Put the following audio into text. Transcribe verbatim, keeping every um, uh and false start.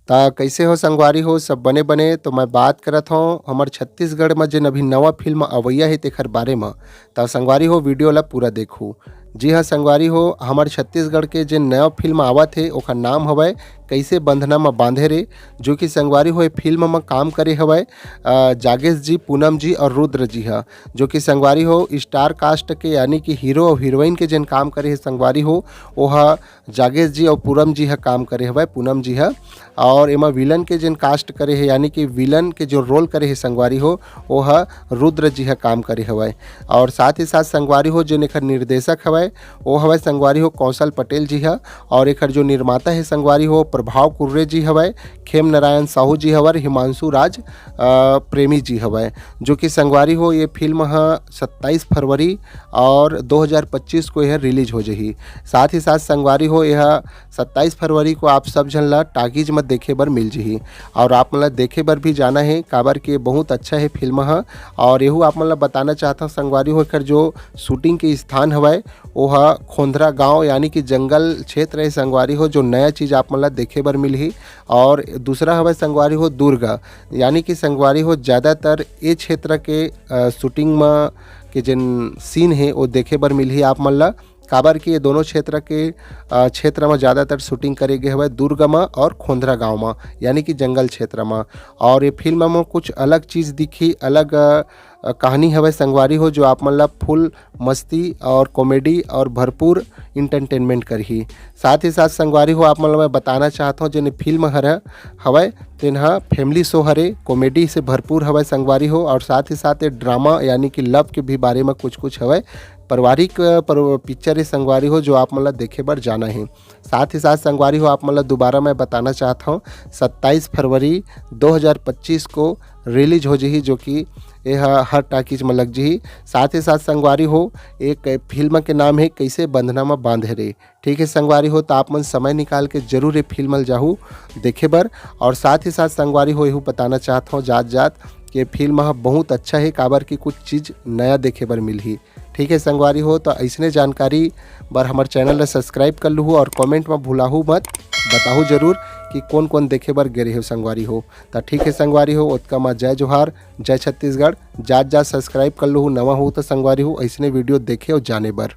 त कइसे हो संगवारी हो, सब बने बने? तो मैं बात करत हौं हमर छत्तीसगढ़ म जेन अभी नवा फिल्म अवइया हे तेखर बारे म। त संगवारी हो, वीडियो ला पूरा देखहू। जी हाँ संगवारी हो, हमर छत्तीसगढ़ के जेन नवा फिल्म आवत हे ओखर नाम हवय कइसे बंधना म बांधे रे, जो कि संगवारी हो ए फिल्म म काम करे हवय अ, जागेश जी, पूनम जी और रुद्र जी ह, जो कि संगवारी हो स्टार कास्ट के यानी कि हीरो और हीरोइन के जेन काम करे हे संगवारी हो, ओह जागेश जी और पूनम जी ह काम करे हवय, पूनम जी ह। और एमा विलन के जेन कास्ट करे हे यानी कि विलन के जो रोल करे हे संगवारी हो, ओह रुद्र जी ह काम करे हवय। और साथ ही साथ संगवारी हो जेन एखर निर्देशक हवय, ओ हवय संगवारी हो कौशल पटेल जी ह। और एखर जो निर्माता हे संगवारी हो प्रभाव कुर्रे जी हवय, खेम नारायण साहू जी हवय, हिमांशु राज अ, प्रेमी जी हवय, जो कि संगवारी हो ये फिल्म ह सत्ताईस फरवरी और दो हज़ार पच्चीस को यह रिलीज हो जही। साथ ही साथ संगवारी हो यह सत्ताईस फरवरी को आप सब झन ला टाकीज म देखे बर मिल जही और आप मन ला देखे बर भी जाना हे, काबर के बहुत अच्छा हे फिल्म ह। और एहू आप मन ला बताना चाहत हौं संगवारी हो एकर जो शूटिंग के स्थान हवय ओह खोंधरा गांव यानी कि जंगल क्षेत्र हे संगवारी हो, जो नया चीज आप मन ला देखे बर मिलही। और दूसरा हवय संगवारी हो दुर्ग, यानी कि संगवारी हो ज़्यादातर ए क्षेत्र के अ, शूटिंग म के जेन सीन हे ओ देखे बर मिलही आप मन ला, काबर कि ये दोनों क्षेत्र के अ, क्षेत्र म ज़्यादातर शूटिंग करे गे हवय दुर्ग म और खोंधरा गांव म, यानी कि जंगल क्षेत्र म। और ये फिल्म म कुछ अलग चीज दिखही, अलग अ, अ, कहानी हवय संगवारी हो, जो आप मन ला फुल मस्ती और कॉमेडी और भरपूर एंटरटेनमेंट करही। साथ ही साथ संगवारी हो आप मन ला मैं बताना चाहत हौं जेन फिल्म हर हवय तेन ह फैमिली शो हरे, कॉमेडी से भरपूर हवय संगवारी हो, और साथ ही साथ ये ड्रामा यानी कि लव के भी बारे में कुछ कुछ हवय। पारिवारिक अ, पर-, पिक्चर हे संगवारी हो, जो आप मन ला देखे बर जाना हे। साथ ही साथ संगवारी हो आप मन ला दोबारा मैं बताना चाहत हौं सत्ताईस फरवरी दो हज़ार पच्चीस को रिलीज हो जही, जो कि एह हर टाकीज में लग जही। साथ ही साथ संगवारी हो एक फिल्म के नाम हे कइसे बंधना में बांधे रे। ठीक है संगवारी हो, तो आप मन समय निकाल के जरूर ये फिल्म ल जाहू देखे बर। और साथ ही साथ संगवारी हो एहू बताना चाहत हौं जात जात कि ये फिल्म ह बहुत अच्छा हे, काबर कि कुछ चीज नया देखे बर मिलही। ठीक है संगवारी हो, तो अइसने जानकारी बर हमर चैनल ला सब्सक्राइब कर लूहू और कमेंट में भुलाहू मत, बताहू जरूर कि कौन कौन देखे बर गे रहे हो संगवारी हो। तो ठीक है संगवारी हो, ओतका मा जय जोहार, जय छत्तीसगढ़। जात जात सब्सक्राइब कर लूहू, नवा हो तो संगवारी हो अइसने वीडियो देखे और जाने बर।